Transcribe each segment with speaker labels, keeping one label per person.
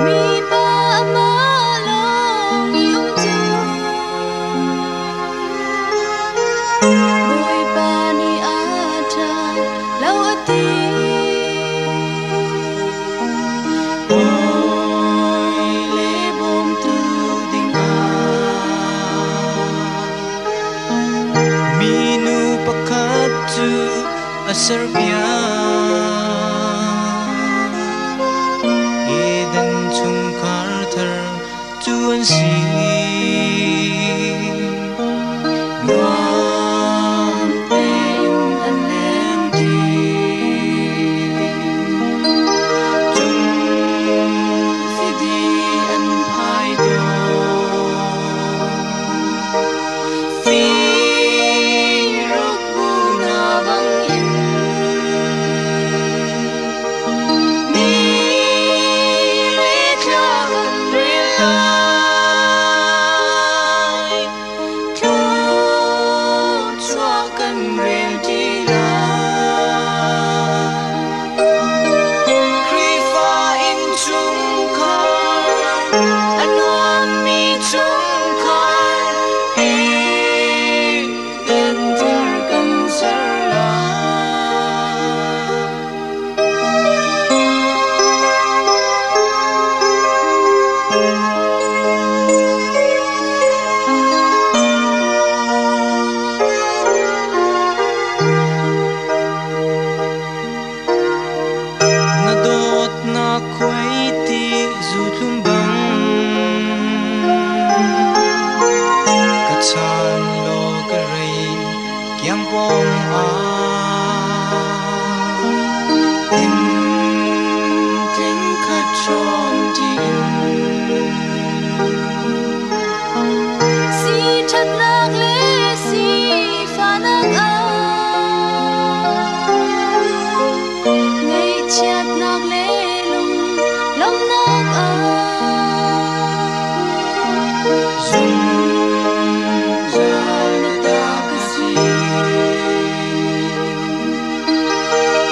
Speaker 1: Mipa amah lawng i um cu Bawipa nih a ṭha lo a ti.
Speaker 2: Bawi le bawmtu dingah minu pakhat cu a serpiak. Eden chungkhar thar cu an si. Nuam tein an lengṭi. Cun fidi an phai tawn. Firuk bu hna bangin ni le thla kan rel lai. Thluachuah kan rel ṭi lai. Khrihfa innchungkhar, a nuammi chungkhar, Eden thar kan ser lai. Na dawtnak khuaiti zutlum bang ka chan law ka rei kiang pawng ah tling khat hrawm ṭin.
Speaker 1: Si ṭhatnak le sifahnak ah, ngaihchiatnak le lunglawmhnak ah,
Speaker 2: Zungzal na ta ka si.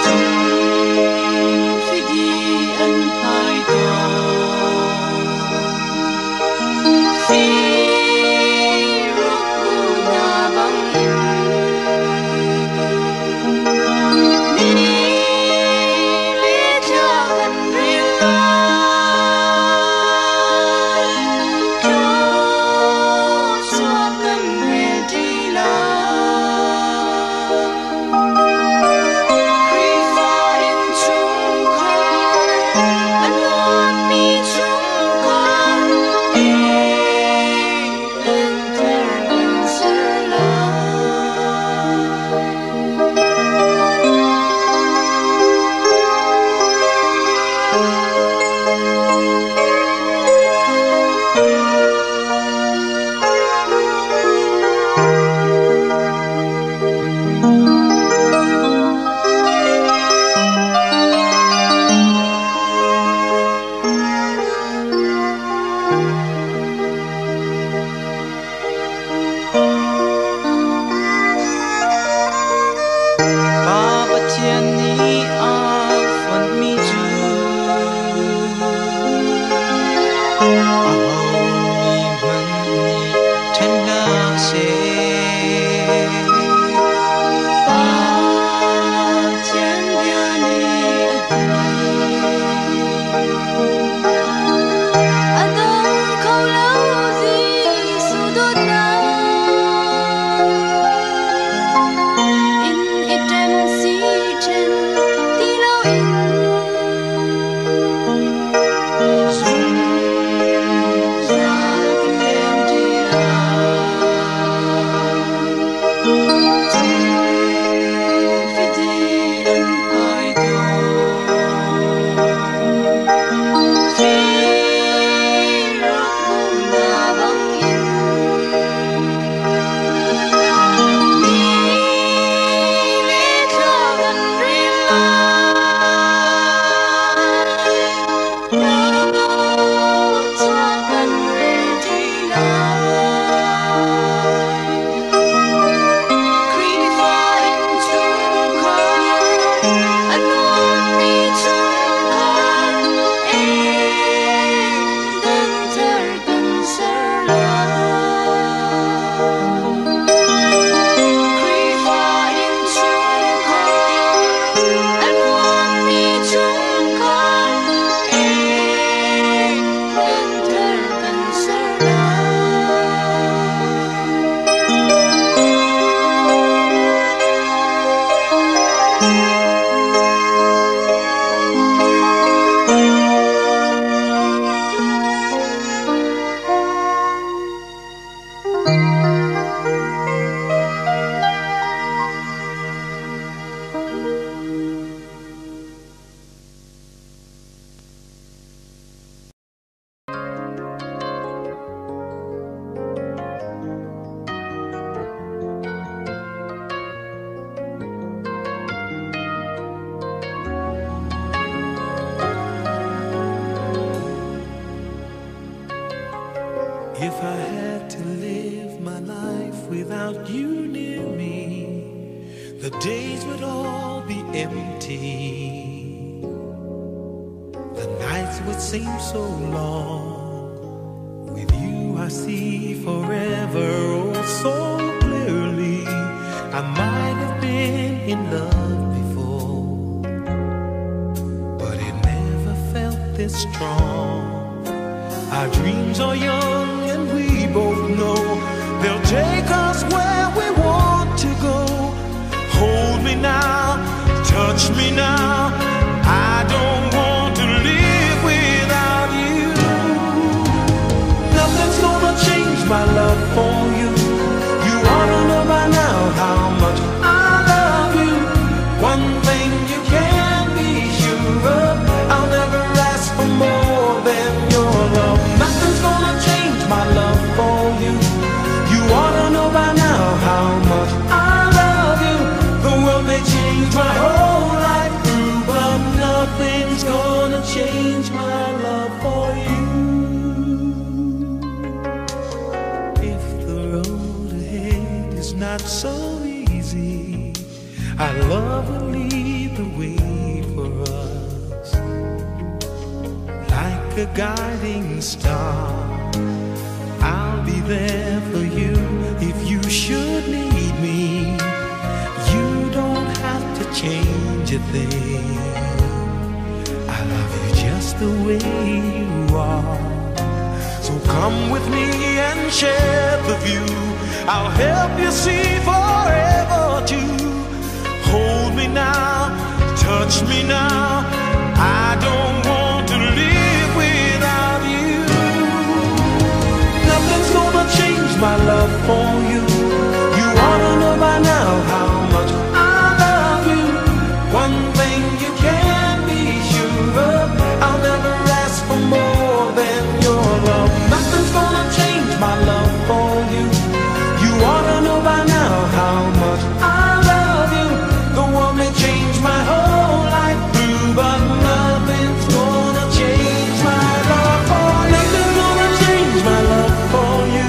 Speaker 2: Cung fidi an phai tawn. Firuk bu hna bangin ni le thla kan rel lai. Thluachuah kan rel ṭi lai. Khrihfa innchungkhar, a nuammi chungkhar, Eden thar kan ser lai. you near me, the days would all be empty. The nights would seem so long. With you, I see forever oh so clearly. I might have been in love before, but it never felt this strong. Our dreams are young and we both know they'll take us where we want to go. Hold me now, touch me now. I don't want to live without you. Nothing's gonna change my love for you. You ought to know by now how much I love you. One thing you can be sure of, I'll never ask for more than your love. Nothing's gonna change my love for you. You ought to know by now how much I love you. The world may change my whole life through, but nothing's gonna change my love for you. If the road ahead is not so easy, our love will lead the way for us. Like a guiding star, I'll be there for you if you should need me. You don't have to change a thing. I love you just the way you are. So come with me and share the view. I'll help you see forever too. Hold me now, touch me now. I don't want to live without you. Nothing's gonna change my love for you. You ought to know by now how much I love you. One thing you can be sure of, I'll never ask for more than your love. Nothing's gonna change my love for you. You ought to know by now how much I love you. The world may change my whole life through, but nothing's gonna change my love for you. Nothing's gonna change my love for you.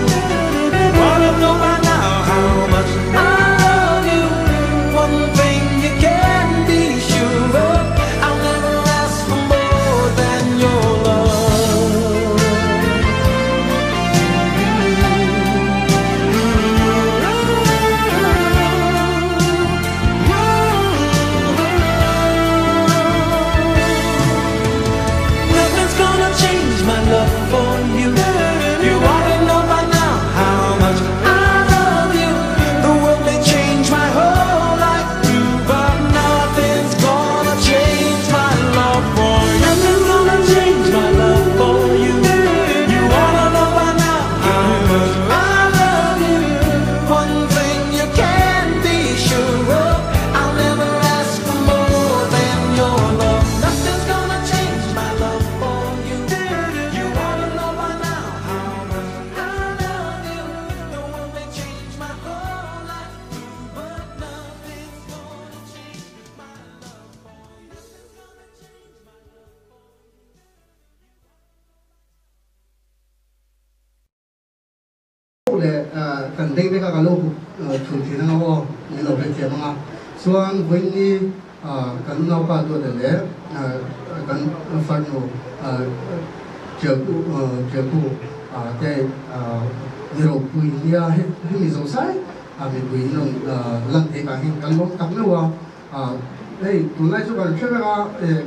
Speaker 2: You ought to know by now how much I love you. One thing you can be sure of, I'll never ask for more than your love. Nothing's gonna change my love for you. You ought to know by now how much I love you. The world may change my whole life through, but nothing's gonna change my love for you. Nothing's gonna change my love for you. You ought to know by now how much I love you. One thing you can be sure of, I'll never ask for more than your love. Nothing's gonna change my love for you. You ought to know by now how much I love you. The world may change my whole life through, but nothing's gonna change my love for you. Nothing's gonna change my love for you.
Speaker 3: Le kan beng te kha ka lo thun thin anga aw min lo hrethiam anga chuan vawiin kan unaupa duat le kan farnu Tialku te ni ropui nia hemi zo sai mipui in rawn lan thei vang hian kan lawm tak meuh a hei tunlai chu kan hre vek a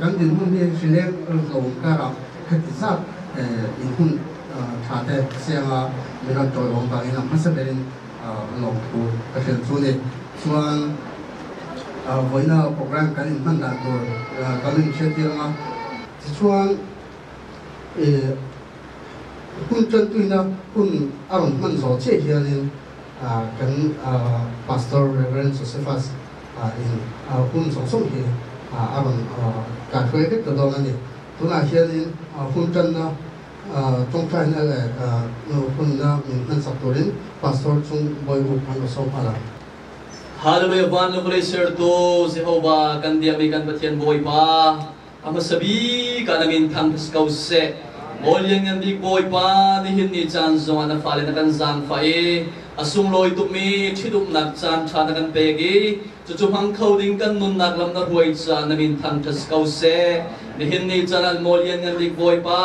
Speaker 3: kan dinhmun hi hrileng hlawm karah heti zat inhmun tha te sianga mi rawn tawiawm vangin a hmasa berin lawmthu ka hrilh chu ni. Chuan vawiina program kan inhman dan tur kan inhriattir ang a, tichuan hun tantuina hun a rawn hman zawh chiah hianin kan Pastor Reverend Josephus in hun zawng zawng hi a rawn kaihruai vek ta dawn a ni. Tunah hianin hun tanna tawngtaina leh hunna min hmansak turin Pastor chung Bawihu an rawn sawm nghal a.
Speaker 4: Hallelujah Van le vawlei sertu Jehovah kan biakmi kan Pathian Bawipa a hmasa bik ah na min thangṭhat ko seh. Mawi lianngan bik Bawipa nihin ni caan zongah na fale na kan zaangfah i A sunglawi tukmi ṭhitumnak caan ṭha na kan pek i cucu hmang kho ding kan nunnak lam na hruai caah na min thangṭhat ko seh. Nihin ni caan ah maw Lianngan Bik Bawipa,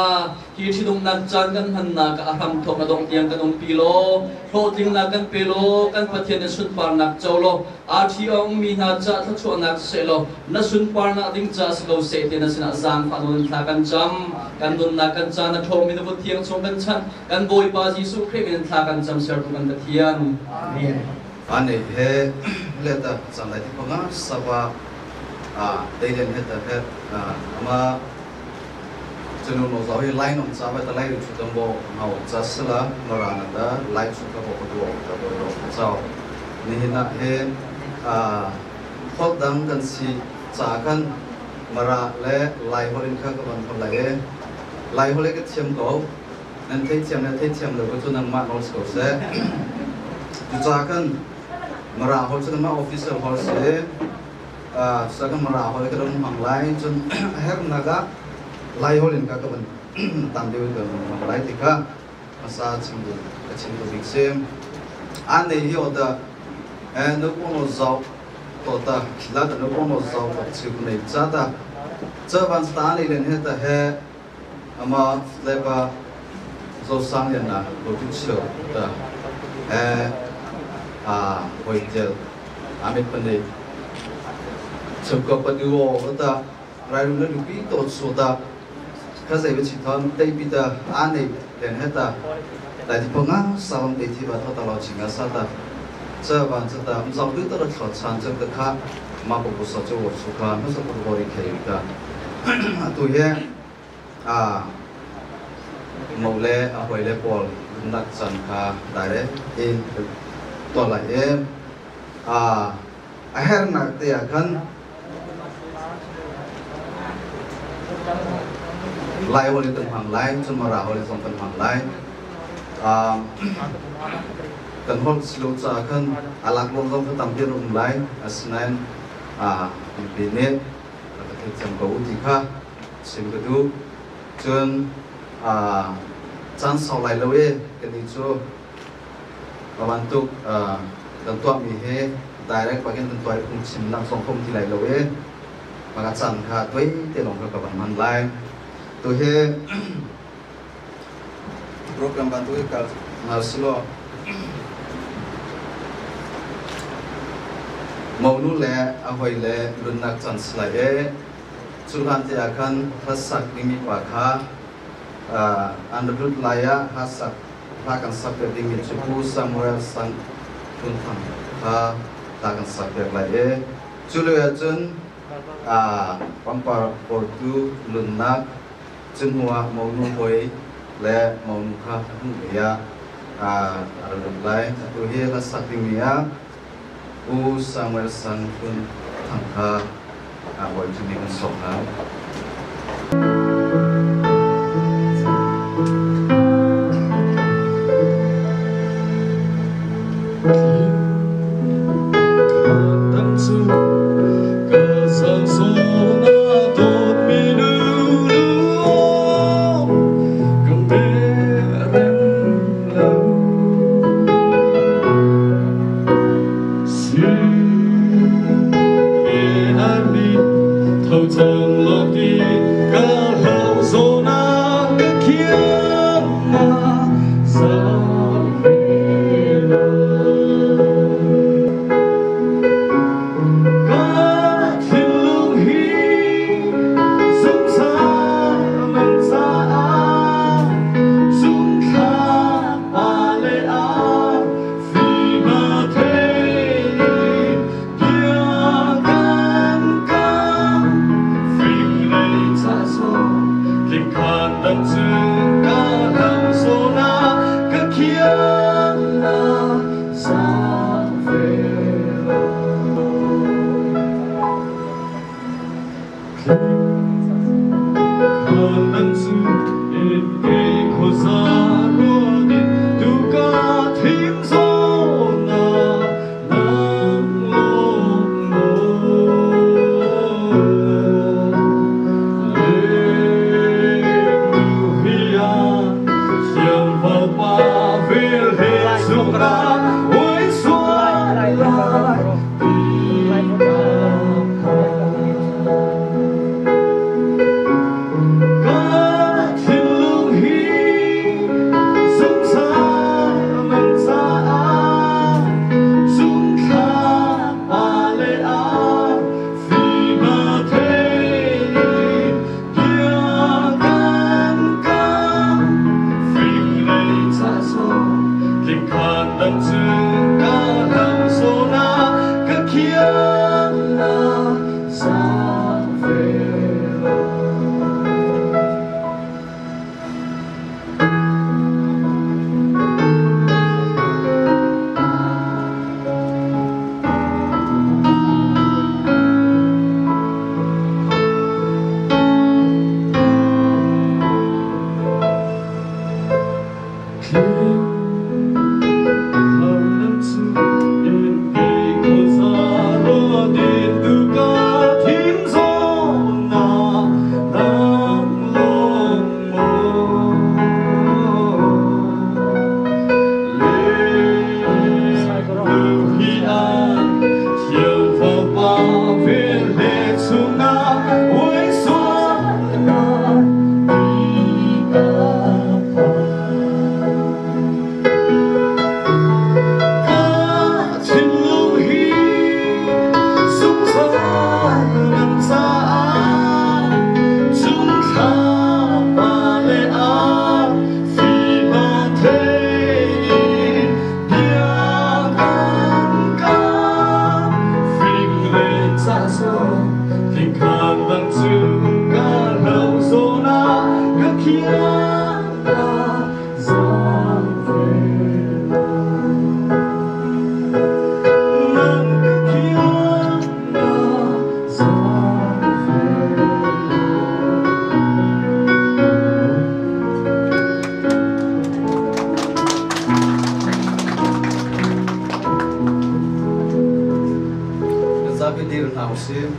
Speaker 4: hi ṭhitumnak caan kan hmannak ah a hramthawk a dongh tiang kan umpi law, hlawhtlingnak kan pe law, kan Pathian na sunparnak co law, aa ṭhi a ummi hna caah thluachuahnak seh law, na sunparnak ding caah si ko seh ti na sinah zaangfah nawl in thla kan cam. Kan nunnak kan caan a ṭhawngmi na vut thiang chung kan chanh. Kan Bawipa Jesuh Khrih min thla kan cam sertu kan Pathian.
Speaker 5: Amen. Ane he leta changlai ti panga sawa a deilen he ta he ama chunu no zawi line om cha ba ta lai chu dam bo ngau cha sala marana ta lai chu ka bo ko do ta bo ro chao ni hina he a khol dang kan si cha kan mara le lai holin kha ka ban thol lai e lai hole ka thiam ko nan theithiam le theithiam lo ko cu nangmah nawl si ko seh. Cucaah kan Mara hol cu kanmah official hol si. Cucaah kan Mara hol ka don hmang lai. Cun a hernak ah Lai hol in ka ka van tam deuh in kan hmang lai ti kha hmasa chim duh ka chim duh bik si. An nei hi ota nu pong no zau to ta la ta nu pong no zau to chim nei cha ta cha van sta nei len he ta he Amah lepa Zosang Lian na lo tu cheu ta he a hoi tel amit pani cheu ko pa du o ta rai rum na du pi to su ta kha zai ba chi thon tei pi ta a nei len he ta lai ti panga salam te thi ba tho ta lo chinga sa ta cha ban cha ta mzau du ta ro thlo chan cha ta kha ma ko bu sa chu wo su kha ma sa ko bo ri khei ta tu he a mo le a hoi le pawl nak chan kha direct in to lai em a a her nak te ah khan lai hol in kan hmang lai cun mara hol in zong kan hmang lai kan hol silo ca khan alak lawng zong kha tampi an um lai asinain a mipi nih ka theih cang ko ti kha chim ka duh. Cun caan sau lai lo e kan i cu ka bantuk kan tuahmi he direct bakin kan tuah i phungchim nak zong khom ti lai lo e maka caan kha tuai te lawng kha ka van hman lai. Tu hi program bantuk i kal ngal silo monu le a hoi le lunnak caan si lai e cu hlan te ah khan hlasak dingmi pa kha an lut lai ah hlasak hla kan sak piak dingmi cu Pu Samuel Sang Phun Thang kha hla kan sak piak lai e cu lio ah cun pangpar pawltu lunnak Cu hnu ah monu hawi le monu kha a hmuh ah a ra lut lai. Atu hi hlasak dingmi ah Pu Samuel Sang Phun Thang kha bawi cu nih kan sawm hna. Zapi dir hna usih.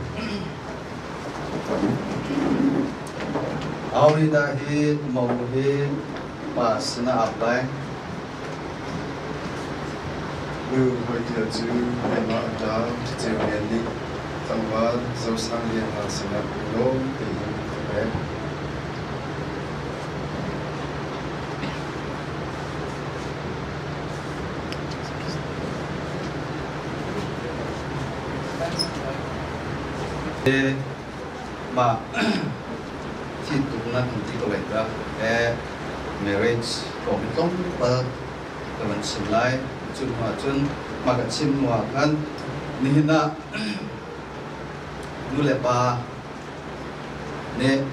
Speaker 5: Aurida hi mo hi pa sinah ap lai.
Speaker 6: Nu Hoi Tial cu keimah a ṭa Ṭha Ceu Lian nih tlangval Zo Sang Lian hna sinah lunglawm tein a pek.
Speaker 5: Mah thituknak kan ti ko lai dah. Marriage kong hi tlawmpal ka van chim lai. Cu hnu ahcun mah ka chim hnu ah khan nihin ah nu le pa nih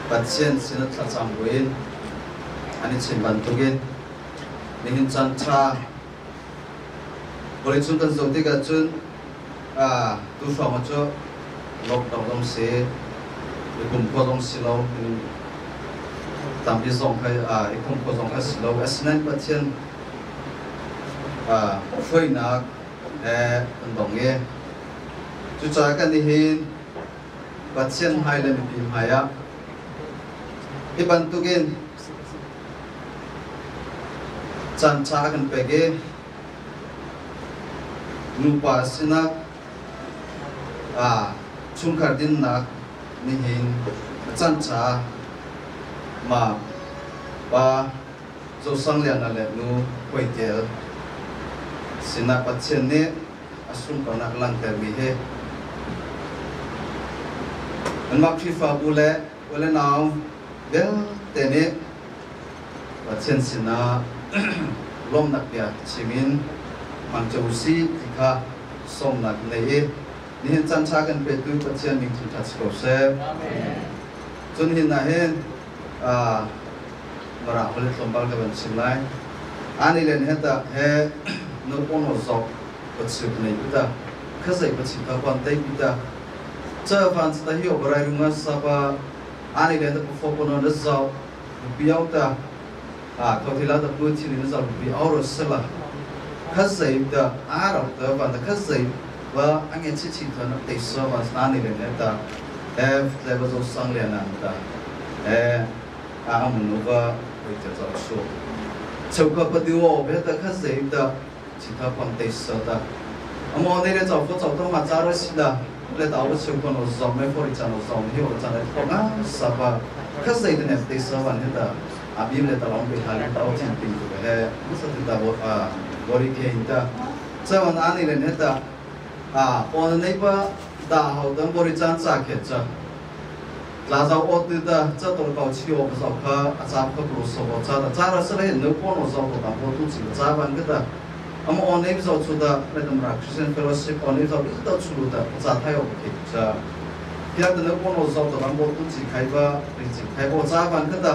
Speaker 5: Pathian sin ah thlacam buin an i chim bantukin nihin caan ṭha vawleicung kan zoh tikah cun tu hrawng ah cu lockdown zong si i kumkhua zong si lo tampi zong kha i kumkhua zong kha si lo. Asinain Pathian hruainak he kan dong i cucaah kan nihin Pathian hmai le mipi hmai ah hi bantukin caan ṭha a kan pek i nupa sinak chungkhar dinnak nihin a caan ṭha ma pa Zosangliana le nu Huai Tel sinah Pathian nih a sunparnak langhtermi hi anmah Khrihfabu le u le nau vialte nih Pathian sinah lawmhnak bia chim in hmang cio usih ti kha sawmnak nei i nihin caan ṭha kan petu Pathian min thangṭhat si ko seh. Cun hin ah hin Mara holh tlawmpal ka van chim lai. Ani len he ta he no ono zok pachu nei pita khazai pachu ka kwan tai pita cha van ta hi obarai runga sapa ani len ta pufo kono na zau piau ta a ko thila ta pu thili na zau pi auro sala khazai ta arau ta van ta khazai wa ange chi chi thon te so wa ani len ta f le ba zo sang le nan ta e a amun va oi ta zo su chauka padiwo be ta khazai ta chita pang te sa ta amo ne le chau fo chau to ma cha ro si da le ta wo cheu ko no zom me fo ri cha no zom hi o cha le ko nga sa ba khazai ta ne te sa wan he ta abim le ta long be ha le ta o chin ping tu he mu sa ta wo a bori ke in ta cha wan ani le ne ta a pon nei pa da hau dang bori chan cha khe cha la zau o tu ta cha tong kau chi o ba kha a cha kha pro so bo cha ta cha ra sa le no pon o zo ko ta bo tu chi cha ban ka ta am on nei zo chu da le dam ra Christian Fellowship on nei zo bi ta chu lu ta cha thai o ke cha kya ta no pon o zo ta ram bo tu chi khai ba ri chi khai bo cha ban ka ta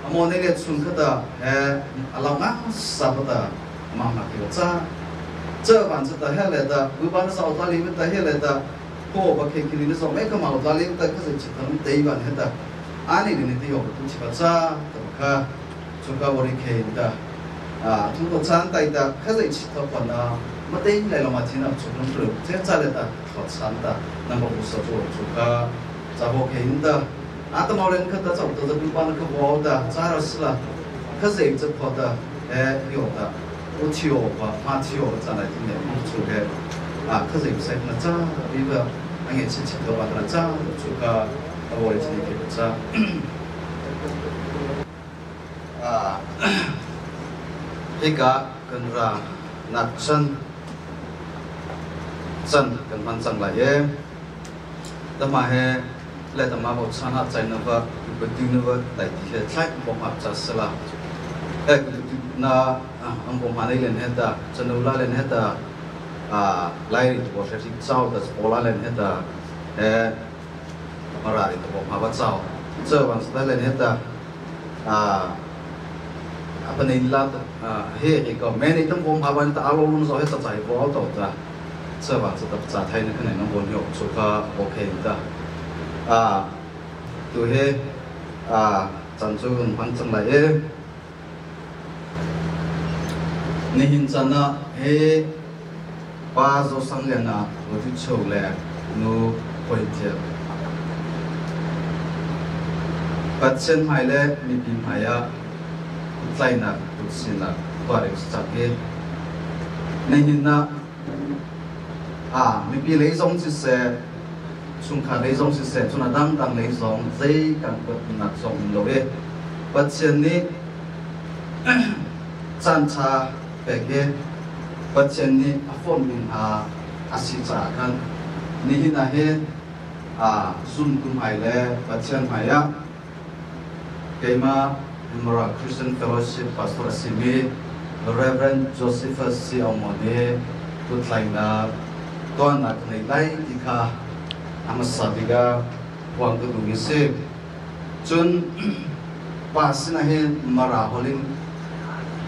Speaker 5: am on nei le chun kha ta he alaw nga sa ba ta ma ma ke cha cha ban cha ta he le ta bu ban sa o ta li ta he le ta ko ba ke kini ni zo me ka ma ta li ta ka se chi ta te ban he ta ani ni ti yo tu chi ba cha ta ka chu ka wori ke ta a tu ko chan tai ta ka se chi ta pa na ma te le lo ma chi na chu nu pru che cha le ta tho chan ta na mo bu so chu chu ka cha bo ke in ta a ta ma len ka ta chau ta ta bu ban ka bo ta cha ra sla ka se cha pho ta e yo ta u chi o ba ma chi o cha na ti ne chu he a ka se sai na cha bi ba ange chi chi to ba ta cha chu ka a wo chi ke cha a hika kan ra nak chan chan kan man chang lai e tama he le tama bo chan ha chai na va ku tu na va tai ti he thlai bo ma cha sala e ku tu na ang bo ma nei len he ta chanu la len he ta a lai ri bo she chi chao ta pola len he ta e mara ri bo ma ba chao che wan sa len he ta a apa nei la he ri ko me nei tam bo ma ban ta alo lun zo he ta chai bo to ta che wan sa ta cha thai na khnai nong bon yo chu ka okay ta a tu he a chan chu un pang chang lai e ni hin chan na he Pa Zo Sang Lian ah Rotu Cho le Nu Hoi Tial. Pathian hmai le mipi hmai ah tlainak kutsinak tuah cak i nihin ah mipi lei zong siseh, chungkhar lei zong siseh, cun a dangdang lei zong zei kan kuatnak zong um lo i Pathian nih caan ṭha pek i Pathian nih a fawmmi hna a si caah khan nihin ah hin zumtu hmai le Pathian hmai ah keimah Mara Christian Fellowship pastor a simi Reverend Josephus C. Ongmo nih kutlainak tuahnak ka ngei lai ti kha a hmasa bik ah phuan ka duhmi a si. Cun pa sinah hin Mara holh in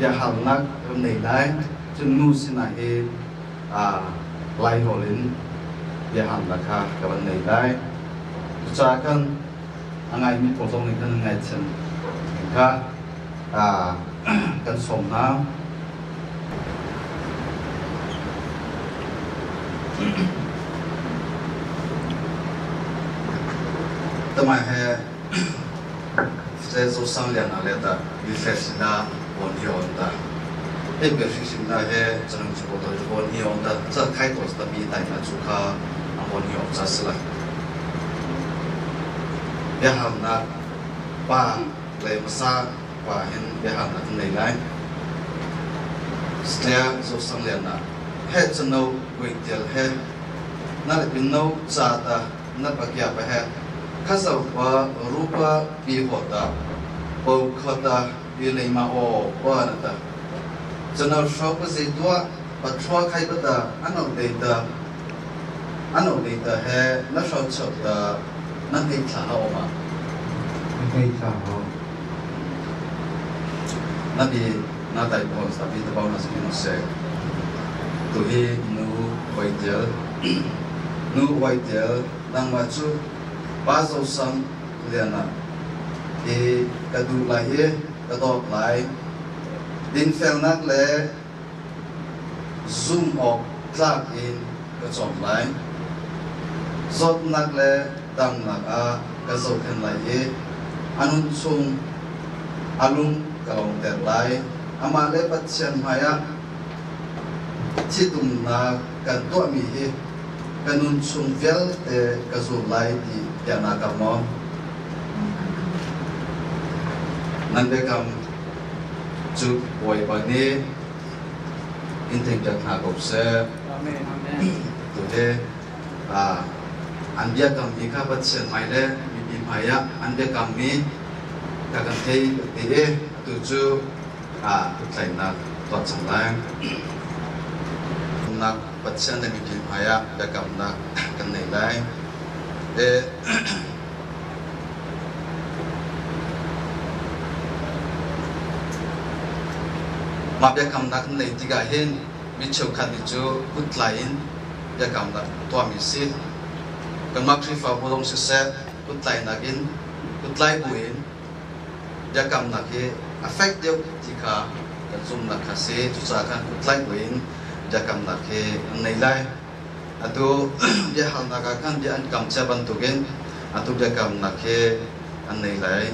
Speaker 5: biahalnak kan nei lai. Cun nu sinah hi Lai holh in biahalnak kha ka van nei lai. Cucaah khan a ngaimi pawl zong nih khan an ngaithiam kha kan sawm hna. Tamai he Zo Sang Lian ah le ta mi hle sina bon hi on ta e be hri sim na he chanang chu bo to bon hi on ta cha khai to ta mi tai na chu kha a bon hi on cha sala biahalnak pa le hmasa pa hin biahalnak an nei lai. Stlea Zosang Lian ah he cano kuitial he na le pinno ca ta na pakya pa he khazau pa rupa pi ho ta po kho ta pi leima o pa na ta cano hro pa zei tua pa thua khai pa ta ano dei ta ano dei ta he na hro chok ta na hei thla ha oma.
Speaker 7: Hei thla ho.
Speaker 5: Na bi na tai pon sa bi ta bau na sin se tu hi nu wai tel nu wai tel nang ma chu pa zo sang liana hi ka du lai hi ka dawt lai din fel nak le zum awk tlak in ka cawm lai. Zawtnak le damnak ah ka zohkhenh lai i a nun chung a lung ka lawmter lai. Amah le Pathian hmaiah thitumnak kan tuahmi hi ka nun chung vialte ka zul lai ti bia naa kam maw? Nan biakam cu Bawipa nih in thengpiak hna ko seh.
Speaker 4: Amen. Amen.
Speaker 5: Tuhe an biakammi kha Pathian hmai le mipi hmai ah an biakammi kha kan thei ti i atu cu kuttlainak tuah cang lai. Nak Pathian le mipi hmai ah biakamnak kan nei lai. Mah biakamnak kan neih tikah hin mi cheukhat nih cu kuttlai in biakamnak tuahmi a si. Kanmah Khrihfabu zong siseh kuttlainak in kuttlai buin biakamnak hi a fek deuh ti kha kan zumhnak kha a si. Cucaah khan kuttlai buin biakamnak hi an nei lai. Atu biahalnak ah khan bia an kam cia bantukin atu biakamnak hi an nei lai.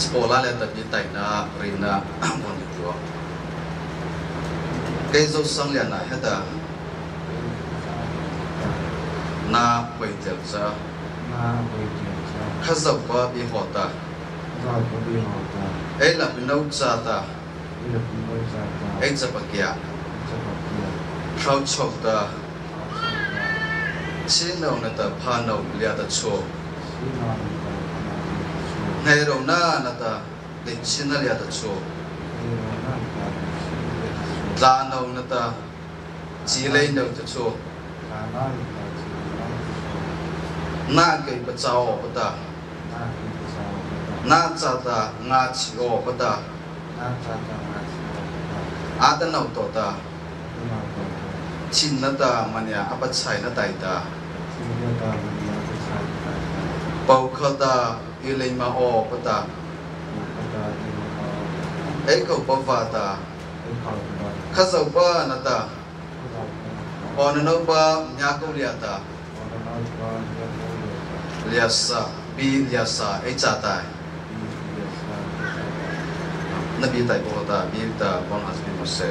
Speaker 5: Spola le tapi taina rina mon itu. Kei zo sang lian na heta na poi tel cha Khazaupa bi hawta. Ei la pino cha ta. Ei chapakia. Hrau chok ta. Chin no na ta pha no lia ta chu. Nei ro na na ta de chin na lia ta chu. Tla no na ta chi lei no ta chu. Na kei pa chao pa ta. Na cha ta nga chi o pa ta. A ta no to ta. Chin na ta manya apa chai na tai ta. Pau kha ta i leima aw pa ta ei ko pa va ta kha zo pa na ta aw na no pa nya ko lia ta lia sa bi lia sa ei cha tai na bi tai ko ta bi ta bon has bi mo se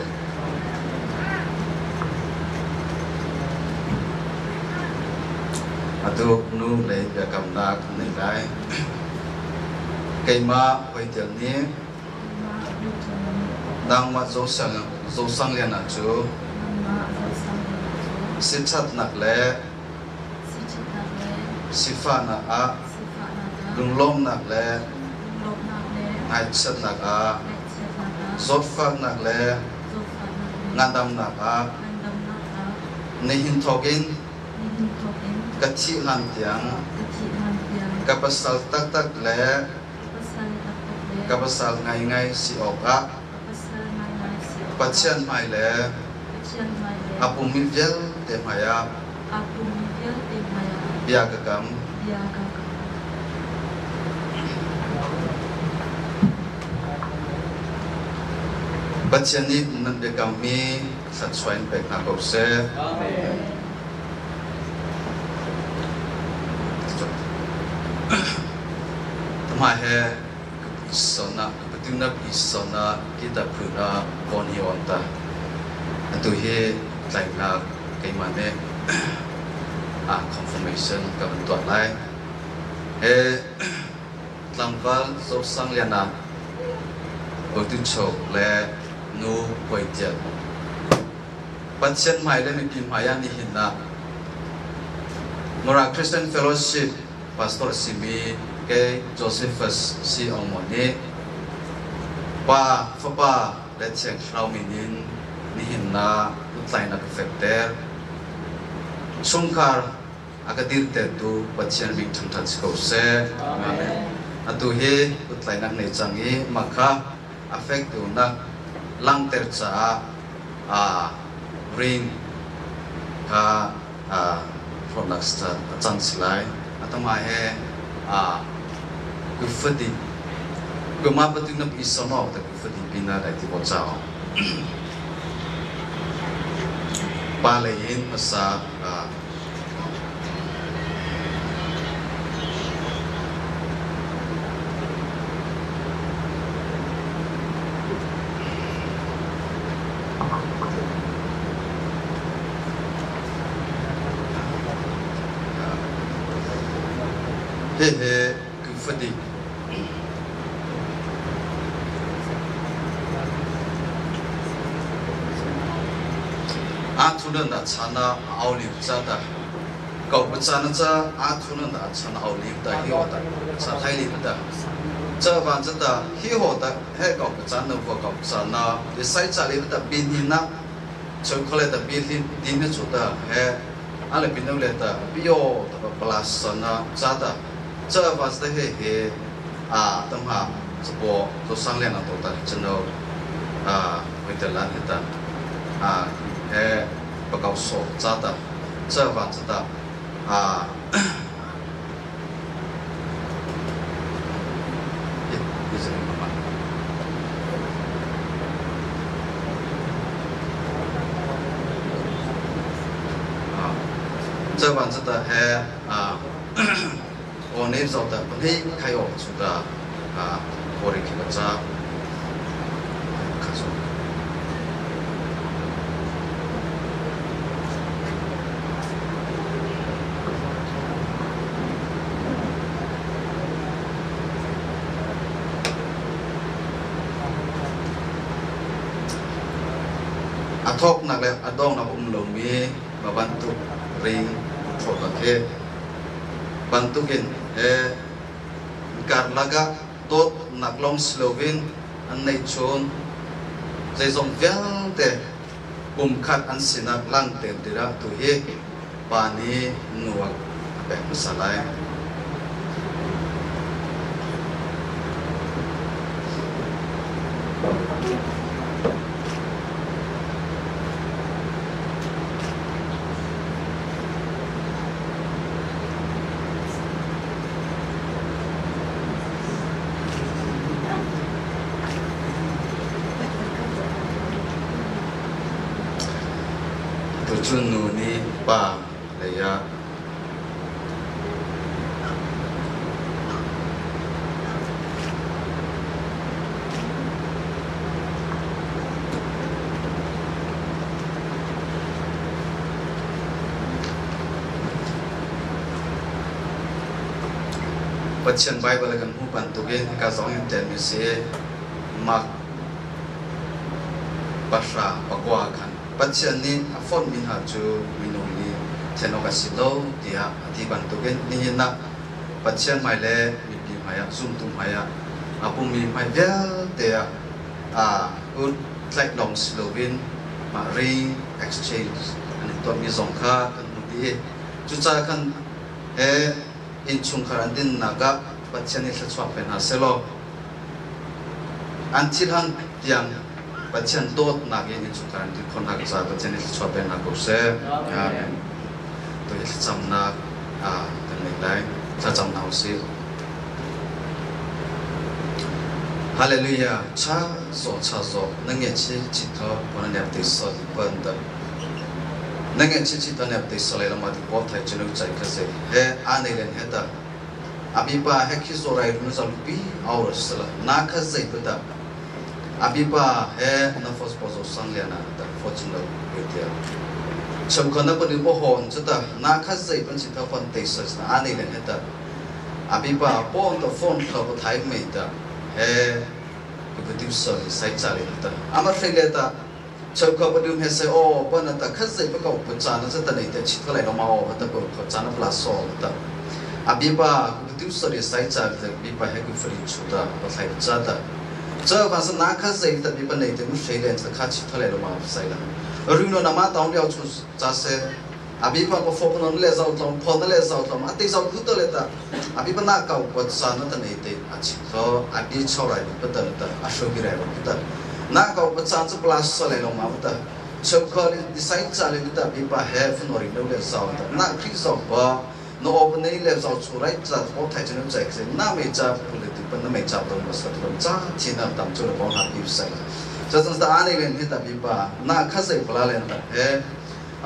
Speaker 5: atu nu le biakamnak nei lai. Keimah Hoitel nih nangmah Zosang Liana cu sithatnak le sifahnak ah lunglawmnak le ngaihchiatnak ah zawtfaknak le ngandamnak ah nihin thawkin ka thih hlan tiang ka pasal taktak le ka pasal ngaingai si awkah Pathian hmai le a pummi vialte hmaiah bia ka kam. Pathian nih nan biakammi thluachuah in pek hna ko seh.
Speaker 4: Amen.
Speaker 5: Mah he sona patina pi sona kita phuna kon hi on ta atu hi tlaihnak keimah nih a confirmation ka van tuah lai. He tlangval Zosang Liana Botuchok le nu Puai Tial Pathian hmai le mipi hmai ah nihin ah Mara Christian Fellowship pastor a simi kei Josephus C. Ongmo nih Pa, Fapa le Thiang Thlarau min in nihin ah utlainak ka fekter. Chungkhar a ka dirtertu Pathian min ṭhangṭhat si ko seh.
Speaker 4: Amen.
Speaker 5: Atu hi utlainak nei cang i mah kha a fektunak langhter caah ring kha hrawmnak a cang si lai. Atama he kufadi kuma patu na pi sono ta kufadi pina dai ti bo chao pa le in masa Hihi kufadi Athunan da chana auliu cha da kau pa na cha athunan da chana auliu da hi ho da cha thai li da cha van cha da hi ho da he kau pa cha na wa kau cha na de sai cha li da bin hin na choi khole da bin hin din na chu da he ale bin le da bio da pa plus na cha da cha van da he he a tam ha chapo to sang le na to ta chano a hoi te lan he ta a he pakau so cha ta cha van cha ta a 这晚这的还啊，我那时候的不太开哦，出的啊，我的这个扎，看说。A thawknak le a donghnak um lomi ma bantuk ring ṭhawtnak he bantukin he karlak ah dawtnak lawng si loin an neihchun zeizong vialte pumkhat an sinak langhter dingah tu hi pa nih nu a pek hmasa lai. Tuchun nu nih pa lei ah Pathian Baibal kan hmuh bantukin hika zong in telmi si Mark 10:9 khan Pathian nih a fonhmi hna cu minung nih then awk a si lo tiah a ti bantukin nihin ah Pathian hmai le mipi hmaiah zumtu hmaiah a pummi hmai vialte ah aa ut tlaih lawng si loin mah ring exchange an i tuahmi zong kha kan hmuh dih i cucaah khan he innchungkhar an dinnak ah Pathian nih thluachuak pe hna sehlaw an thilhan tiang Pathian dawtnak in innchungkhar an din khawh hna caah Pathian nih thluachuah pe hna ko seh. Amen. Tu hi thlacamnak kan ngei lai. Thlacam hna usih. Hallelujah. Cha zo cha zo na nge chi chi tho pon ne te so di pon da. Na nge chi chi to ne te so le ma di po thai chunu chai kha se he a nei len he ta. Abi pa he khi zo rai run za lupi aur sala na kha zai pa ta. Abi pa he na fos po zo sang le na ta fortune lo tia. Cham khon na pon po hon chu ta na kha zai pon chi tho fon te so na a nei len he ta. Abipa pon to phone kha ko thai mei ta he ku producer ni sai cha le ta ama thlei le ta chau kha pa dum he sai o pa na ta khat zai pa ko pa cha na cha ta nei te chit ka lai no ma o ta ko kho cha na pla so ta abipa ku producer ni sai cha le bi pa he ku free chu ta pa thlai cha ta cha ba sa na kha zai ta bi pa nei te mu shrei le ta kha chit tha lai no ma sai la ru no na ma taung liao chu cha se abi pa ko fo non le zau tlom pho na le zau tlom ate zau du to le ta abi pa na kau ko sa na ta nei te a chi tho abi chau rai pa ta ta a sho ki rai pa ta na kau pa chan chu plus sa le lo ma ta chau kho le decide cha le ta bi pa he fu no ri no le zau ta na khri zau pa no op nei le zau chu rai cha o thai chu no chai se na me cha pu le tu pa na me cha to ma sa to cha chi na tam chu le bo na pi sai cha chan ta ani le ni ta bi pa na kha sai pla le ta he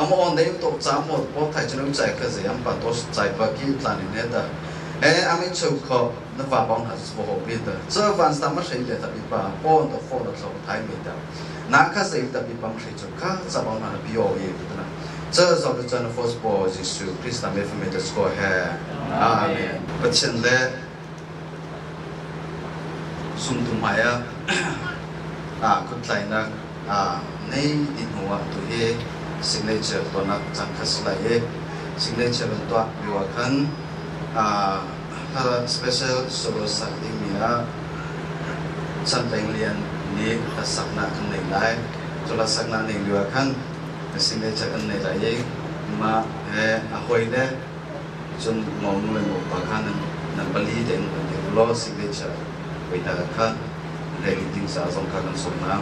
Speaker 5: amo on nei to cha mo po thai chu chai kha ze am pa to chai pa ki tla ni ne ta e ami chau kho na va bang ha bo ho bi ta cha van sta ma sei le ta bi pa po to fo na tho thai me ta na kha sei ta bi pang sei chu kha cha bang na bi o ye ta na cha zo de cha na fos po Jesu Christ na me fa me ta sko he amen Pathian le sum tu mai a a kut tlai na a nei ti hnu ah tu hi signature tuahnak cang kha si lai i signature an tuah lio ah khan special solo sak dingmi ah Chan Peng Lian nih hlasaknak kan nei lai. Cu hlasaknak nei lio ah khan signature kan nei lai i mah he a hawi le cun ngonu le ngopa kha nan pali tein kan dir law signature hoi hna kha ready ding ca zong kha kan sawm hna.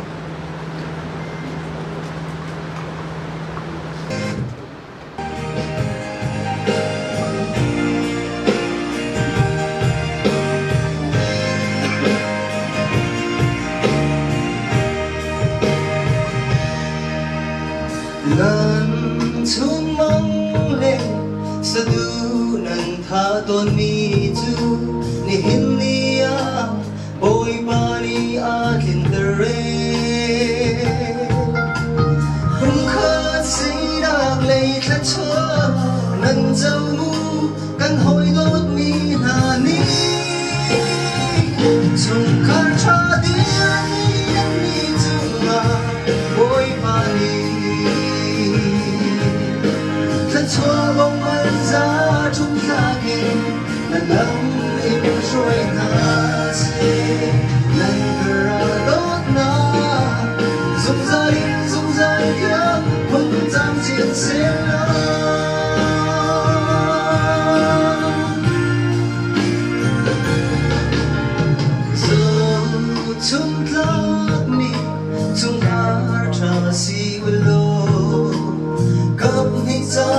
Speaker 2: Nan chunmang le sadu nan tha tawnmi cu nihin ni ah Bawipa nih a tlinter ee. Pumkhat sinak lei thluachuah nan co mu kan hawi dawtmi hna nih chungkhar ṭha dirmi nan cungah Bawipa nih thluachuah bawmh an za ṭhumthlak in nan lam in hruai hna seh. Nan kar dawtnak zungzal in zungzal tiang hmun camcin sehla. Zochuntlakmi chungkhar ṭha si ulaw kaphnih ca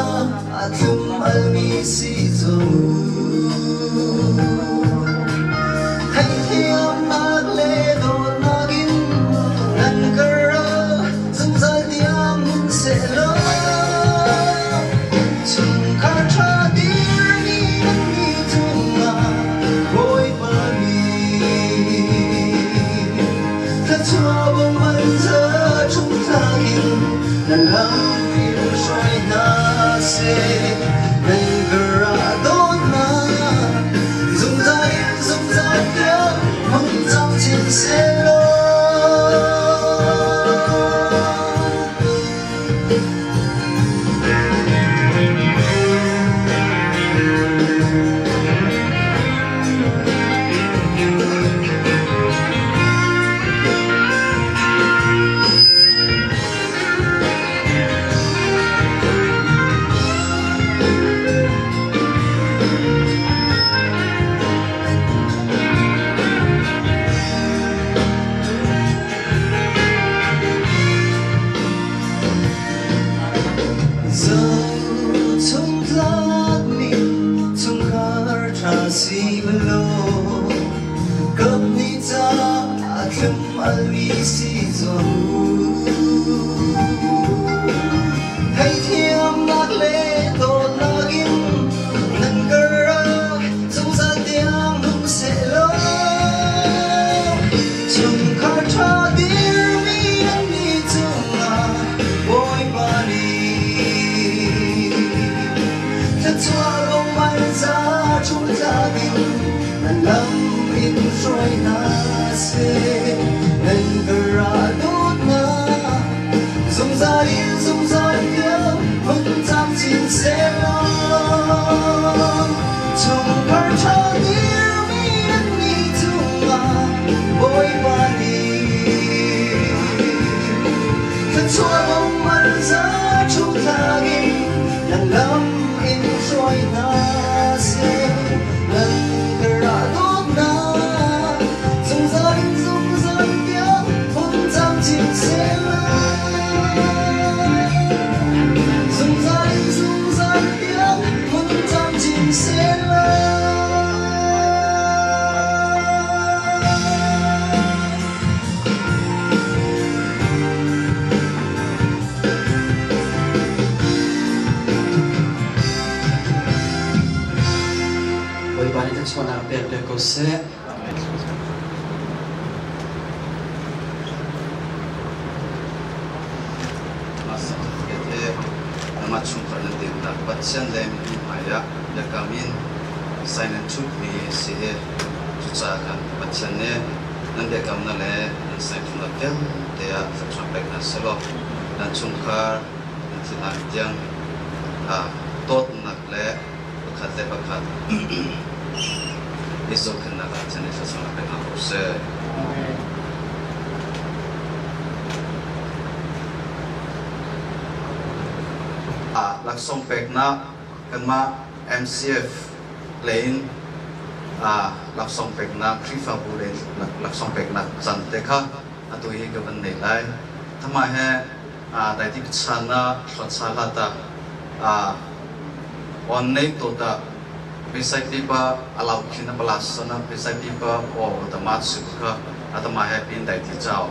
Speaker 2: a thlum almi si cu. Law Kam ni ca a thlum almi si zuam u. Theithiamnak le dawtnak in nan kar ah zungzal tiang nung sehlaw chungkhar ṭha dirmi nan nih cungah Bawipa nih thluachuah lawmman ca ṭhumtlak in nan lam in hruai hna seh. Nan kar ah dawtnak zungzal in zungzal tiang hmun camcin sehlaw chungkhar ṭha dirmi nan nih cungah Bawipa nih thluachuah lawmman za ṭhumtlak in nan lam in hruai hna seh. Nan kar ah dawtnak zungzal in zungzal tiang hmun camcin sehlaw zungzal in zungzal tiang hmun camcin sehlaw.
Speaker 8: Bawipa nih thluachuahnak pek pek ko seh.
Speaker 5: Mah certificate hi nangmah chungkhar nan dinnak Pathian le mipi hmaiah biakam in sign an thutmi si i cucaah khan Pathian nih nan biakamnak le nan sign thutnak vialte ah thluachuah pek hna sehlaw nan chungkhar nan thihnak tiang dawtnak le pakhat le pakhat i zohkhenhnak ah chan i thluachuahnak pe hna ko seh. Laksawng peknak kanmah MCF lei in laksawng peknak Khrihfabu lei laksawng peknak can te kha atu hi ka van nei lai. Thamah he daitik chan ah thluatsa hlat ah on nei to ta besai pipa alau khin a palas sana besai pipa o ta ma su kha atama he pin dai ti chao.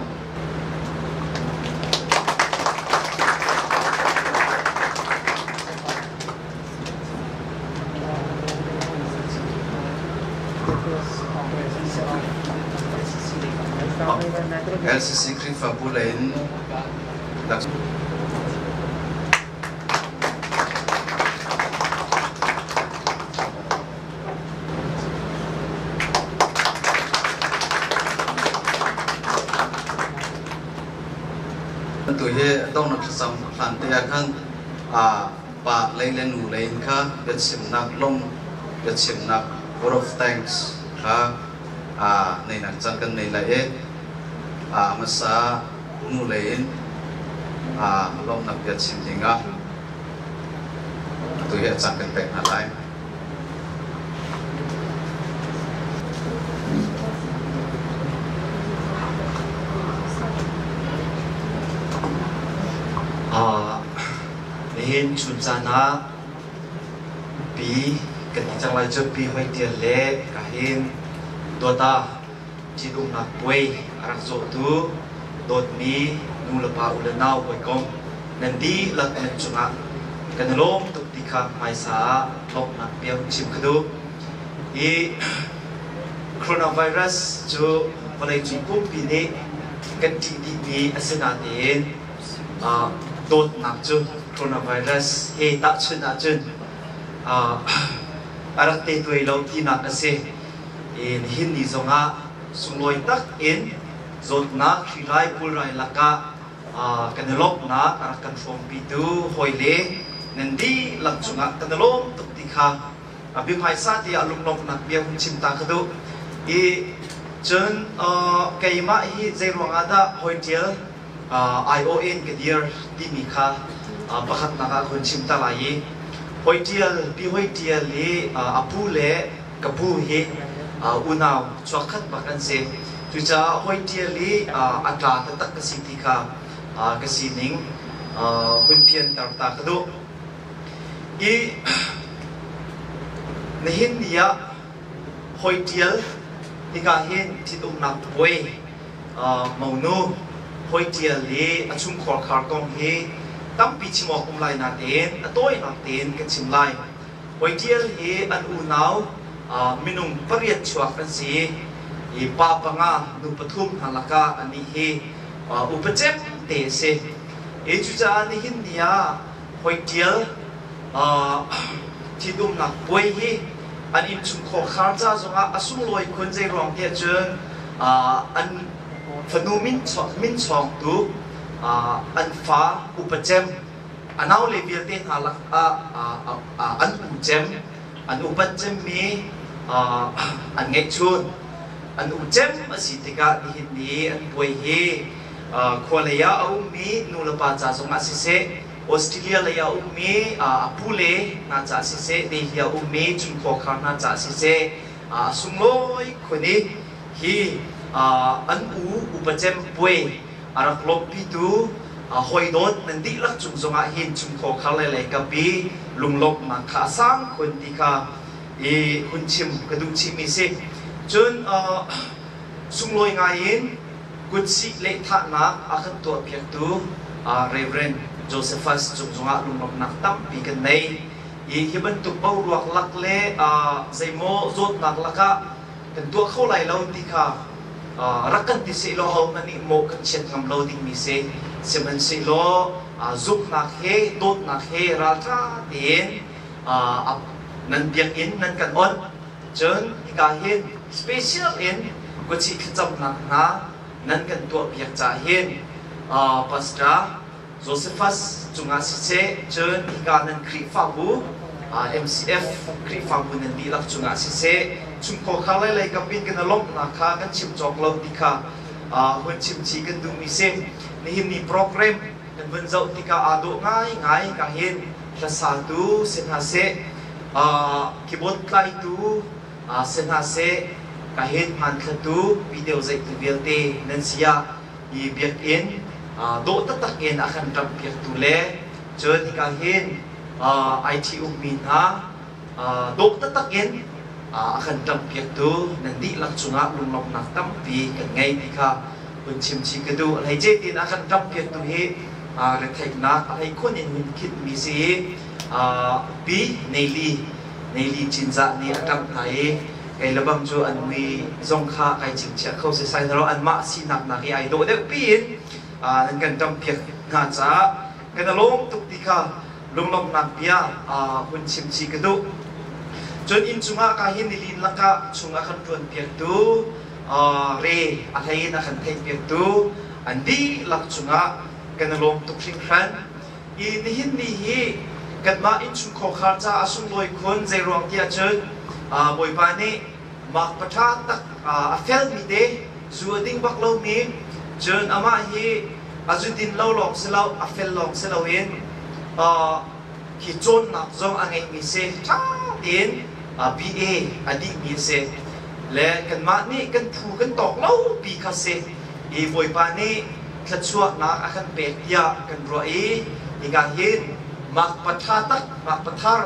Speaker 5: LCC Khrihfabu lei in Tu hi donghnak thlacam hlan te ah khan pa lei le nu lei in kha biachimnak lawm biachimnak word of thanks kha neinak caan kan nei lai i hmasa nu lei in lawmhnak bia chim dingah atu hi a caan kan pek hna lai.
Speaker 8: Nihin chun caan ah pi kan ti cang lai cu pi hoi tial le ka hin dawta ṭhitumnak puai a rak zawhtu dawtmi nu le pa u le nau hawikom nan dihlak nan cungah kan i lawm tuk ti kha hmaisa ah lawmhnak bia hun chim ka duh. Hi coronavirus cu vawleicung pumpi nih kan ṭih dihmi a si natein dawtnak cu coronavirus he tahchunh ahcun a rak te tuai lo tinak a si. Nihin ni zongah sunglawi tak in zawtnak hrirai pulrai lakah kan i lawmhnak a rak kan hrawmpitu hawile nan dihlak cungah kan i lawm tuk ti kha biahmaisa tiah lunglawmhnak bia hun chim ta ka duh. I cun keimah hi zei ruangah dah hawi ṭial IOA in ka dir timi kha pakhatnak ah ka hun chim ta lai i hawi ṭial pi hawi ṭial i a pu le ka pu hi unau chuakkhat bak an si. Cucaah hawi ṭial i a tla taktak ka si ti kha ka sining hun fianter ta ka duh. I nihin ni ah Hoi Ṭial hika hin ṭhitumnak puai monu Hoi Ṭial i a chungkhar khar kong hi tampi chim awk um lai natein a tawinak tein ka chim lai. Hoi Ṭial hi an unau minung pariat chuak an si i pa panga nu pathum hna lakah anih hi upa cem te a si. I cucaah nihin ni ah Hoi Ṭial ṭhitumnak puai hi an innchungkhar khar ca zongah a sunglawi khun. Zeiruang tiah cun an fanu min chawngtu an fa upa cem, a naule vialte hna lakah an u cem, an upat cemmi an ngeihchun, an u cem a si tikah nihin ni an puai hi khua lei ah a ummi nu le pa ca zongah siseh, Australia lei ah ummi a pule hna caah siseh, Delhi ah ummi chungkhar hna caah siseh, a sunglawi khun i hi an u upacem puai a rak lawmhpitu hawidawt nan dihlak cung zongah hin chungkhar le lei kap i lunglawmhnak kha a sang khun ti kha i hun chim ka duh chihmi si. Cun sunglawi ngai in kutsih lehthahnak a kan tuahpiaktu Reverend Josephus cung zongah lunglawmhnak tampi kan nei. I hi bantuk boruak lak le zeimaw zawtnak lakah kan tuah kho lai lo ti kha rak kan ti sehlaw hohmanh nih mawh kan chiat ngam lo dingmi si. Sihmanhsehlaw zumhnak he dawtnak he ralṭha tein nan biakinn nan kan onh. Cun hika hin special in kutsi thlacamnak hna nan kan tuahpiak caah hin Pastor Josephus cungah siseh, cun hika nan Khrihfabu MCF Khrihfabu nan dihlak cungah siseh, chungkhar khar lei lei kam in kan i lawmhnak kha kan chim cawk lo ti kha hun chim chih kan duhmi si. Nihin ni program kan vun zoh tikah aa dawh ngaingai. Ka hin hlasatu si hna seh, keyboard tlaitu si hna seh, ka hin hmanthlatu, video zeihtu vialte nan si ah hi biakinn dawh taktak in a kan ṭamhpiaktu le cun hika hin IT ummi hna dawh taktak in a kan ṭamhpiaktu nan dihlak cungah lunglawmhnak tampi kan ngei ti kha hun chim chih ka duh. Hleice tiin a kan ṭamhpiaktu hi retheihnak a hleikhun in hun khinhmi si i pi Neili Neili Cinzah nih a ṭamh hna i kei le bang cu an mui zong kha kai chingchiah kho sesai hna lo, anmah sinak nak i ai dawh deuh piin nan kan ṭamhpiak hna caah kan i lawm tuk ti kha lunglawmhnak bia hun chim chih ka duh. Cun inn cungah ka hin nilin lakah chung a kan ṭuanpiaktu, re a hlei in a kan theihpiaktu an dihlak cungah kan i lawm tuk hringhran. I nihin ni hi kanmah innchungkhar caah a sunglawi khun. Zeiruang tiah cun Bawipa nih mak paṭha tak, a felmi te, zu a ding bak lomi, cun amah hi a zu din lo lawng si lo, a fel lawng si loin hi cawnnak zong a ngeihmi si, ṭha tein BA a dihmi a si le kanmah nih kan phu kan tawk lo pi kha si i Bawipa nih thluachuahnak a kan pek tiah kan ruah i hika hin mak paṭha tak, mak pathar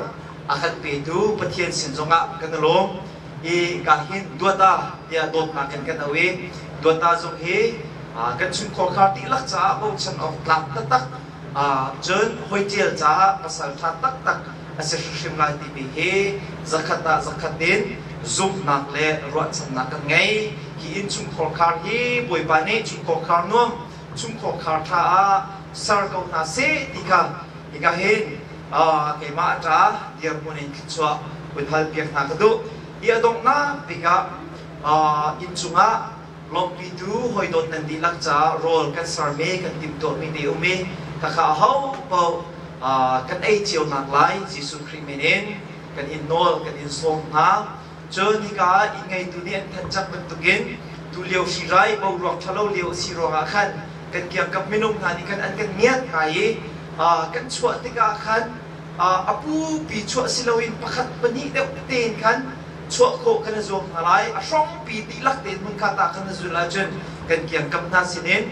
Speaker 8: a kan petu Pathian sin zongah kan i lawm i ka hin duata tiah dawtnak in kan auh i duata zong hi kan chungkhar dihlak caah bochan awk tlak taktak, cun hoi ṭial caah pasal ṭha taktak a si hrimhrim lai timi hi zakhat ah zakhat in zumhnak le ruahchannak kan ngei. Hi innchungkhar khar hi Bawipa nih chungkhar nuam, chungkhar ṭha ah ser ko hna seh ti kha hika hin keimah a ṭa dirhmun in thluachuah hun hal piak hna ka duh. Hi a donghnak bik ah inn cungah lawmhpitu hawidawt nan dihlak caah rawl kan sermi, kan timhtuahmi te um i khakha aho paoh kan ei cio nak lai Jesuh Khrih min in kan in nawl, kan in sawm hna. Cun hika ah inn ngeitu nih an thanh cang bantukin tulio hrirai boruak ṭhalo lio a si ruangah khan kan kiangkap minung hna nih khan an kan ngiat ngai i kan chuah tikah khan a pupi chuah si loin pakhat pahnih deuh tein khan chuah khawh kan i zuam hna lai. A hrongpi dihlak tein hmunkhat ah kan i zulh ahcun kan kiangkap hna sinin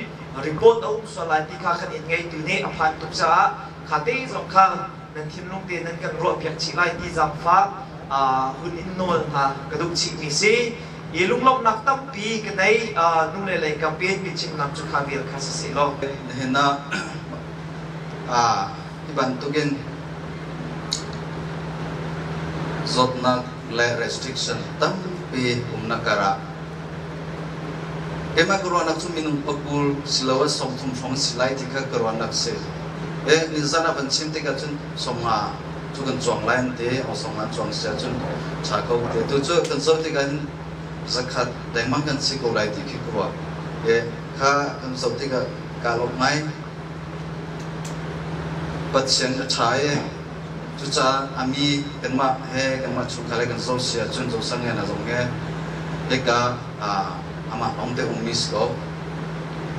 Speaker 8: report a um sual lai ti kha kan inn ngeitu nih a phan tuk caah kha te zong kha nan thinlung te nan kan ruahpiak chih lai ti zaangfah. Hun in nawl hna ka duh chihmi si. I lunglawmhnak tampi ka nei. Nu le lei kam in biachimnak cu kha vial kha si seh law.
Speaker 5: Nihin ah hi bantukin zawtnak le restriction tampi umnak karah keimah ka ruahnak cu minung pakul siloah 30 hrawng si lai ti kha ka ruahnak si. E nizan ah van chim tikah cun 50 cu kan cuang lai an ti, au 50 cuang si ahcun ṭha ko ti. Tu cu kan zoh tikah hin 100 dengmang kan si ko lai ti khi ka ruah. E kha kan zoh tikah kaa lawm ngai. Pathian a ṭha i cucaah a mi kanmah he kanmah chungkhar he kan zoh si ahcun Joseph nge na zong he hika amah lawng te ummi si ko.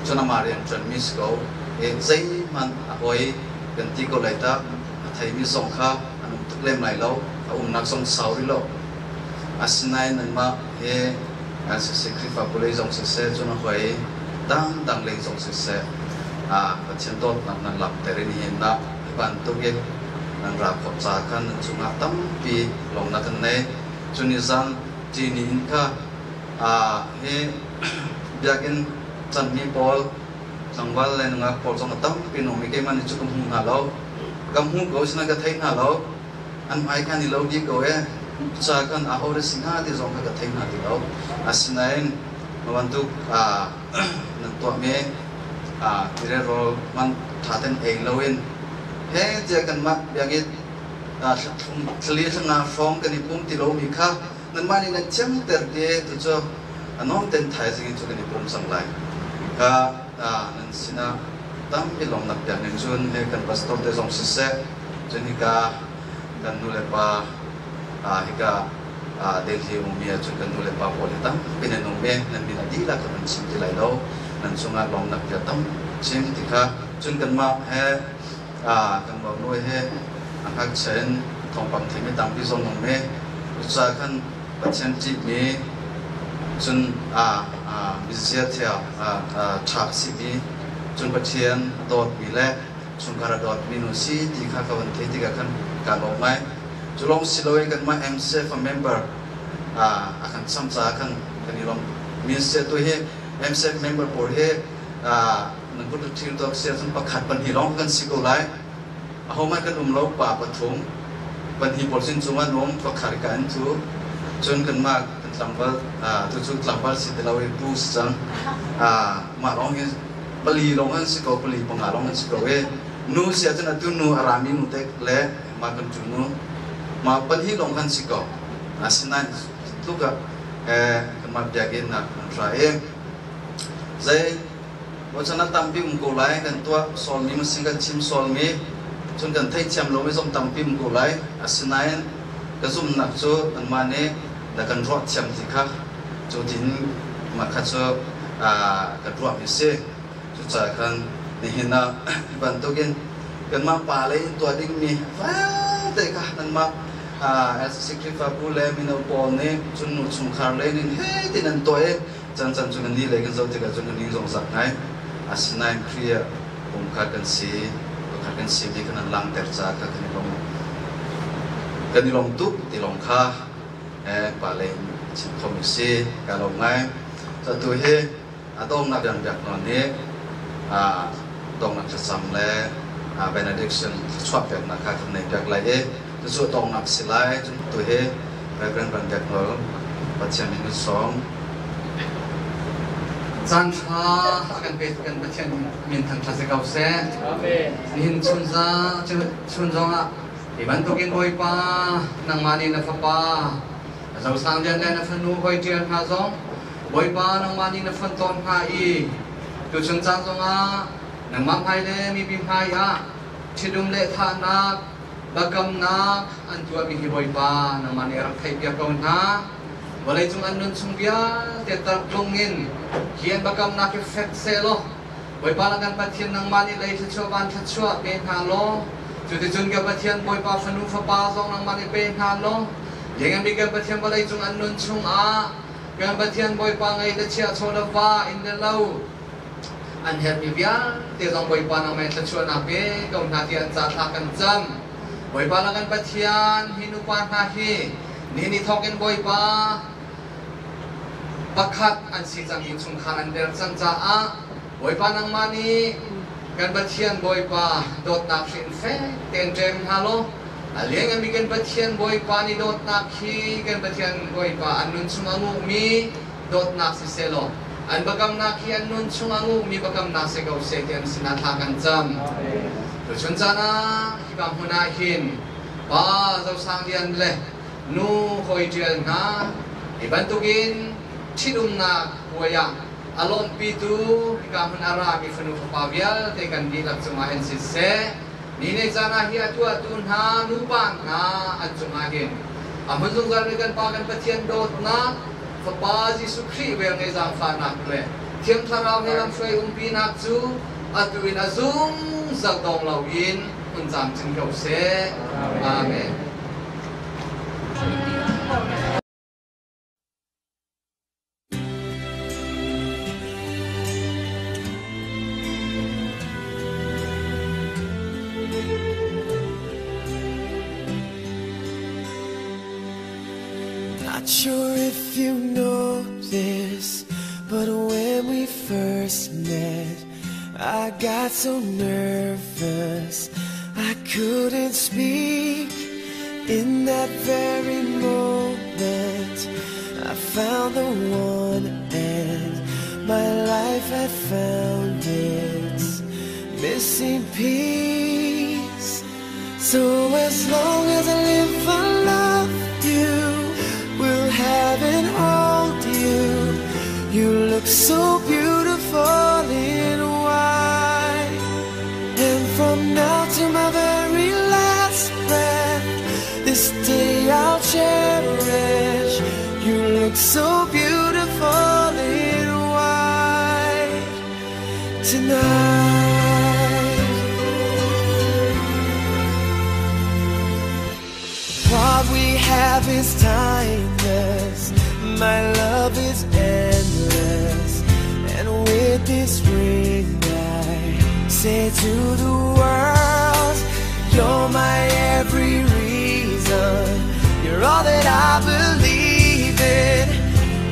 Speaker 5: Cun amah rian ṭuanmi si ko. I zeihmanh a hawi kan ti ko lai tak. A theimi zong kha an um tuk lem lai lo. A umnak zong sau rih lo. Asinain nanmah he siseh Khrihfabu lei zong siseh cun a hawi dangdang lei zong siseh Pathian dawtnak nan langhter i nihin ah hi bantuk in nan ra khawh ca khan nan cungah tampi lawmnak kan nei. Cun nizan ṭini in kha hi biakinn canmi pawl tlangval le nungak pawl zong a tampi an um i keimah nih cu ka hmu hna lo. Ka hmu ko asinain ka thei hna lo. An hmai khan i lo dih ko e. Ca khan aho dah si hnga ti zong kha ka thei hna ti lo. Asinain bantuk nan tuahmi tirerawl man ṭha ten ei loin he tiah kanmah biakinn thlali thlanga hrawng kan i pum ti lomi kha nanmah nih nan thiamter ti tu cu a nuam ten thaizing in cu kan i pum cang lai. Ka nan sinah tampi lawmnak pek ning cun he kan pastor te zong siseh cun hika kan nu le pa hika Delhi ummi ahcun kan nu le pa pawl hi tampi nan um i nan min a dihlak kha kan chim ti lai lo. Nan cungah lawmnak bia tam chim ti kha cun kanmah he kan bawmnu he a ngakchia in thawngpang theimi tampi zong um i cucaah khan Pathian ṭihmi cun mizia thiang ṭha a simi cun Pathian a dawtmi le chungkhar a dawtmi nu si ti kha ka van theih tikah khan kaa lawm ngai. Cu lawng si loin kanmah MCF member a kan cham caah khan kan i lawm. Means tu hi MCF member pawl hi nan kut thil tuak si ahcun pakhat pahnih lawng kan si ko lai. Ahohmanh kan um lo pa pathum pahnih pawl sin cung an um pakhat ka an thu. Cun kanmah kan tlangval tu cu tlangval si ti lo i pu si cang. Mah lawng hi pali lawng an si ko pali panga lawng an si ko i nu si ahcun atu nu a rami nu te le mah kan cu nu mah pahnih lawng kan si ko. Asinain tluk ah kanmah biakinn ah kan ra i zei bochan a tampi um ko lai kan tuah sualmi masin kan chim sualmi cun kan theihthiam lomi zong tampi um ko lai. Asinain ka zumhnak cu anmah nih na kan ruah thiam ti kha cu tin mah kha cu kan ruahmi si. Cucaah khan nihin ah hi bantukin kanmah pa lei in tuah dingmi vialte kha nanmah LCC Khrihfabu le mino pawl nih cun nu chungkhar lei nin he tin an tuah i cancan cu kan ni lei kan zoh tikah cun kan ning zong zak ngai. Asinain Khrih ah pumkhat kan si, pakhat kan si ti kha nan langhter caah kha kan i lawm. Kan i lawm tuk ti lawng kha pa lei in chim khomi si. Kaa lawm ngai. Atu hi a donghnak rian biak nawn nih donghnak thlacam le benediction thluachuah peknak kha kan nei piak lai i cucu a donghnak si lai. Cun tu hi Reverend Van Biak Nawl Pathian min kan sawm.
Speaker 9: Caan ṭha a kan pe kan Pathian min thangṭhat si ko seh.
Speaker 4: Amen.
Speaker 9: Nihin chun za chun zongah hi bantukin Bawipa nangmah nih na fapa Zosang Lian le na fanu hoi ṭial hna zong Bawipa nangmah nih na fon tawn hna i tuchun caan zongah nangmah hmai le mipi hmai ah ṭhitum le thahnak biakamnak an tuahmi hi Bawipa nangmah nih rak theihpiak ko hna. Vawleicung an nun chung vialte tartlung in hi an biakamnak hi fek sehlaw Bawipa le kan Pathian nangmah nih lei thluachuah van thluachuah pe hna law cuticun ka Pathian Bawipa fanu fapa zong nangmah nih pe hna law Lianngan kan Pathian vawleicung an nun chungah kan Pathian Bawipa ngei le chia chaw le va in le lo an herhmi vialte zong Bawipa nangmah thluachuahnak pe ko hna tiah an ca thla kan cam. Bawipa le kan Pathian hi nupa hna hi Ni ni thawkin Bawipa pakhat an si cang i chungkhar an der cang caah Bawipa nangmah nih kan Pathian Bawipa dawtnak hrin fek tein ṭem hna law a liannganmi kan Pathian Bawipa nih dawtnak hi kan Pathian Bawipa an nun chung a nguhmi dawtnak siseh law an biakamnak hi an nun chung a nguhmi biakamnak si ko seh ti an sinah thla kan cam. Tuchun caan ah hika hmun ah hin Pa Zosang Lian le nu hawi ṭial hna hi bantukin ṭhitumnak puai ah a lawmhpitu hika hmun a rami fanu fapa vialte kan dihlak cungah hin siseh ni ne caan ah hi a tuahtu hna nupa hna an cungah hin a hmun zungzal mi kan Pa kan Pathian dawtnak Fapa Jesuh Khrih vel ngei zaangfahnak le Thiang Thlarau he lamhruai umpinak cu atu in a zungzal dong loin hun camcin ko seh. Amen.
Speaker 2: Not sure if you know this, but when we first met, I got so nervous I couldn't speak. In that very moment, I found the one, and my life had found its missing piece. So as long as I live, I love you. Will have and hold you. You look so beautiful in white. And from now to my very last breath, this day I'll cherish. You look so beautiful in white tonight. What we have is timeless. My love is endless. And with this ring, I say to the world, You're my every reason. You're all that I believe in.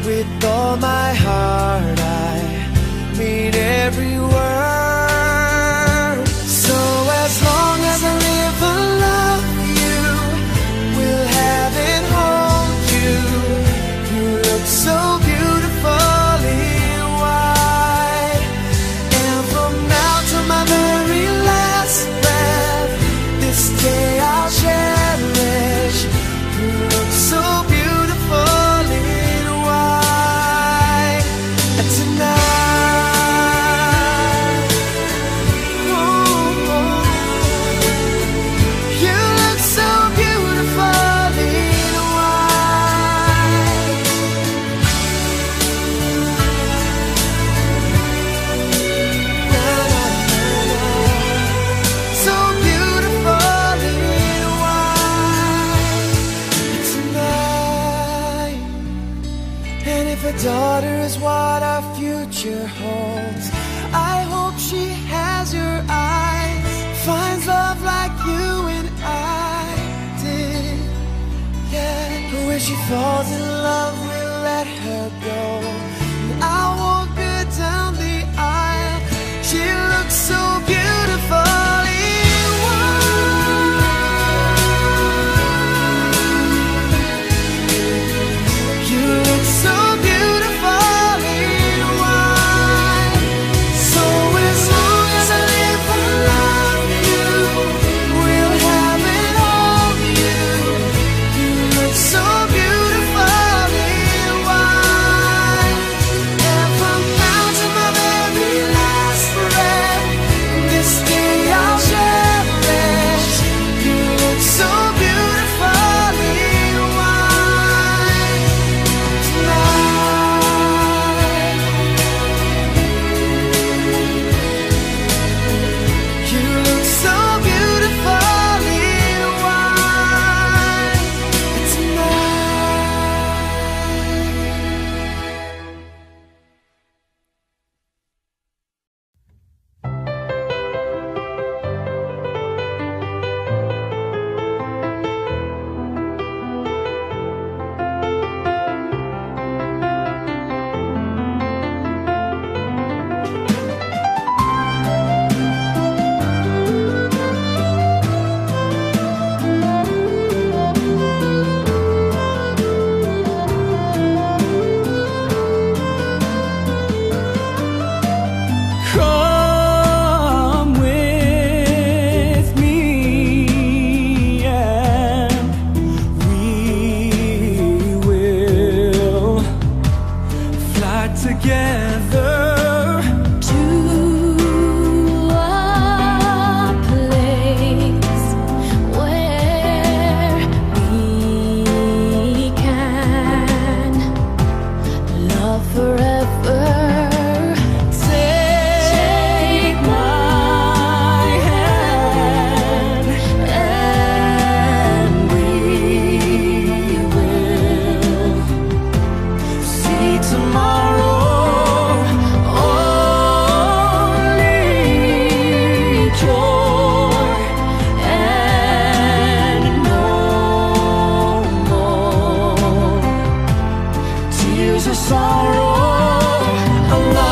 Speaker 2: With all my heart, I mean every word. So as long as I live, I love you. Will have and hold you. You look so beautiful in white. And from now to my very last breath, this day I'll cherish. You look so beautiful in white tonight. Ooh, you look so beautiful in white. Na, na, na, na. So beautiful in white tonight. And if a daughter is what our future holds, I hope she has your eyes, finds love like you and I did. Yeah, but when she falls in love, we'll let her go. And I walk her down the aisle. She looks so beautiful in white. You look so beautiful in white. So as long as I live, I love you. We'll have it all, you. You look so beautiful in white. together
Speaker 1: to a place where we can love forever. Take my hand, and we will
Speaker 2: see tomorrow.
Speaker 1: Only joy and no more
Speaker 2: tears of sorrow. A love